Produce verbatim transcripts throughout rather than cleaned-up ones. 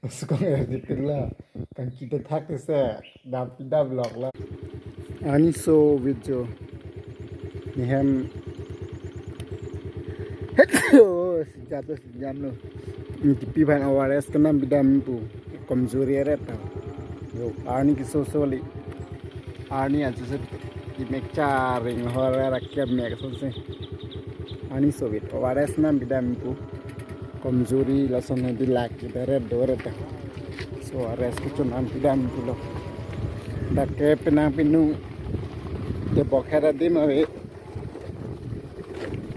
Uskong er di pila. Kan kita thak se dam pidam lok la. Ani so video. Nihem. Hello, sejat tu sejam lo. Ini tipi ban O R S kenam pidam pu. Komjuri eret ta. Yo, ani keso soli. Ani aja se imek charing hor rakyat mek so se. Ani sovit O R S nam pidam pu. Komjuri lason hedi lak kita red do red ta. So O R S kuchun nam pidam pulo. Dak ke penang pinu. Te bokher adim ave.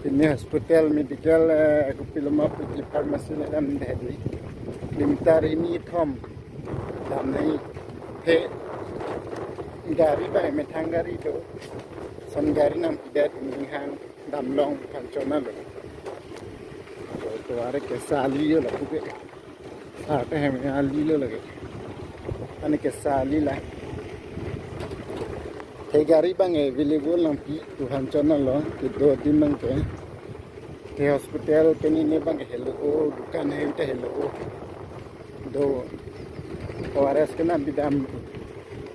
Pini hospital, medical, eh, kopiloma piti pharmacy le dam dehli. Limtar ini thom. Dam nai the gari ba methang gari do. Son gari nam pidat ini hang dam long phan chona lo. To are ke sali yo la kuke. Ah, te hem ali lo lagi. Ani ke sali la. Te gari bang available nang pi tu han chona lo, ke do din bang ke. Te hospital ke ni ne bang ke helo o, dukan hem te helo o. Do O R S ke nam pidam.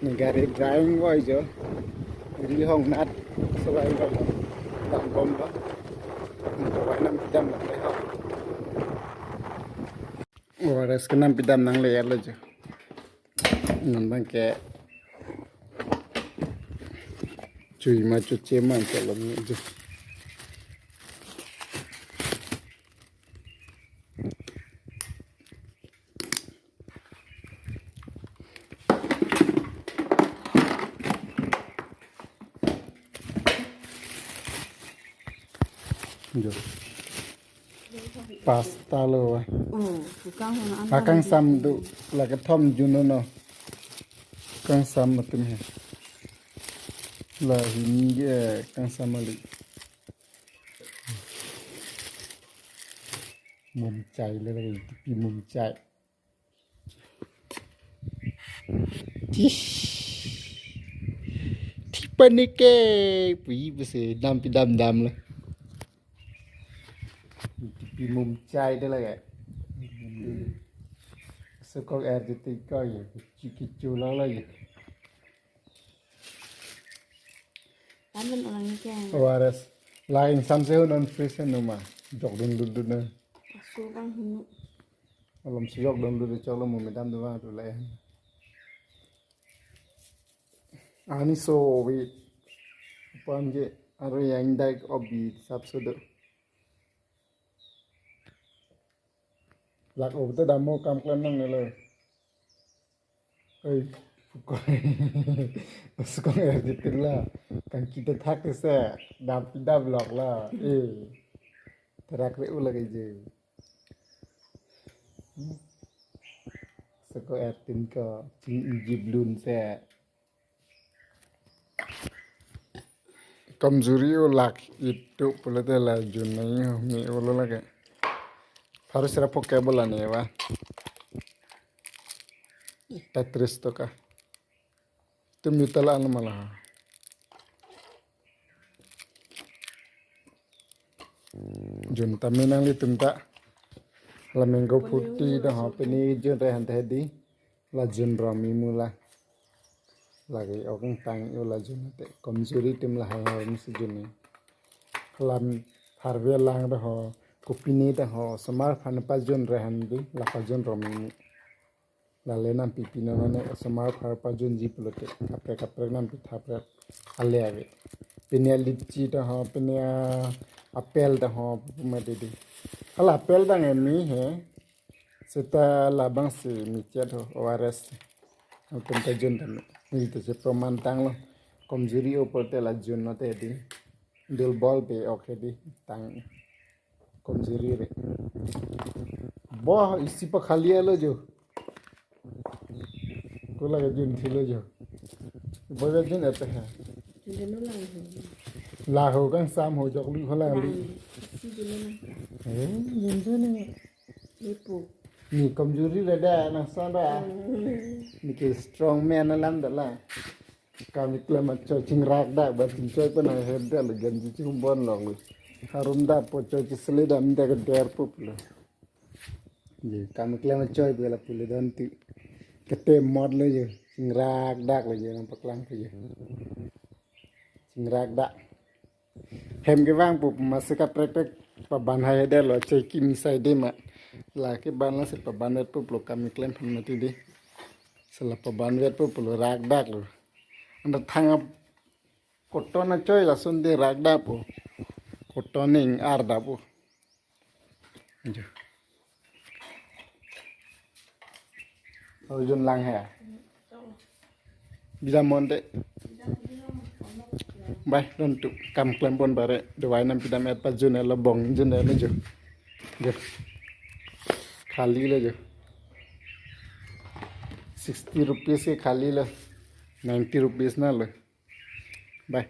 Ni gari driving boy jo. Ri hong nat sawai lo. Dam bom ba. Ni ko wai nam pidam la. O R S ke nam pidam nang le lo jo. Non bang ke chui ma chuche ma cholom jo. Jo. Pasta lo, wah. Oh, tukang hona anda. Akang lagi. Sam do, la kethom juno no. Kangsam atum he. La hini ke kangsam ali. Mumchai le lagi, tipi mumchai. Tish. Tipa nike, pui bese dam pidam dam le. Tipi mumchai de lagi. Sukok er di tiga ya, kichu kichu la lagi. Lapen orang ke. O R S. Lain samse non fresh numa. Jok dun dun dun na. Asu bang hunu. Alom sejok dun dun chok lo mumi dam dun bang tu lain. Ani so wi. Pam je aro yang dai obi sap sudo. Lak o te damo kam klem nang nelo. Oi, pukoi. Uskong er di pila. Kan kita thak se dam pidam lok la. Eh. Terak re u lagi je. Seko er tin ko ching iji blun se. Komjuri o lak itu pulote la jun nai ho mi olo lake. Harus ra poke bola ne wa. Tetris to ka. Tum yuta la anu mala. Jun tame nanglitum ta. La mango phuti do ho pini jun rehan te di. La jun ro mi mu la. Lagi okang tang yo la jun te. Komjuri atum lahai hai musi jun ni. Lam harve lang do ho. Kopine do ho. Osomar aphan pajun rehan di. La pajun ro mi mu. Lale nampi pino nane osomar aphan pajunji pulote. Kaprek kaprek nampi thaprek ale ave. Pine litchi do ho, pine apple do ho, puma dede. Hala apple dang emi he. Seta labang si michet ho, O R S. Atum pajun tame. Ni te si proman tanglo. Komjuri opor te la jun no te di. Dul bol pe ok he di. Tang. Komjuri re. Boh, isi pa khali alo jo. Ko lake jun thilo jo. Boh jun ete ha. Jun thilo lang ho. La ho kangsam ho jok lu ho lang li. Lang. Isi jun lang. Eh, jun jun ni. Ni pu. Ni komjuri re da nang san da. Hmm. Ni ke strong man alam da la. Kami klem choi chingrak da, ba chingchoi pa nang her da le ganji ching bon long le. Harum da po choi chisle da mi da ke der pup le. Ye, kam klem achoi pu lapu le don ti. Kete mod le ye, chingrak dak le ye, nangpaklang ke ye. Chingrak dak. Hem kevang pu masi kaprek prek paban hai de lo, cheki misai de ma. La keban la si paban vet pu lo kam klem hem mati de. Si la paban vet pu lo rak dak lo. Anta thang ap koton achoi lason de rak dak pu. Koton ning-ar dak pu. Jo. Arjun lang hai. Bisa monte. Bai, don tu kam klem pon bare. Dawai nam pidam et pa jun lo bong jun lo jo. Jo. Khali lo jo. Sixty rupees ke khali lo. Ninety rupees na lo. Bai.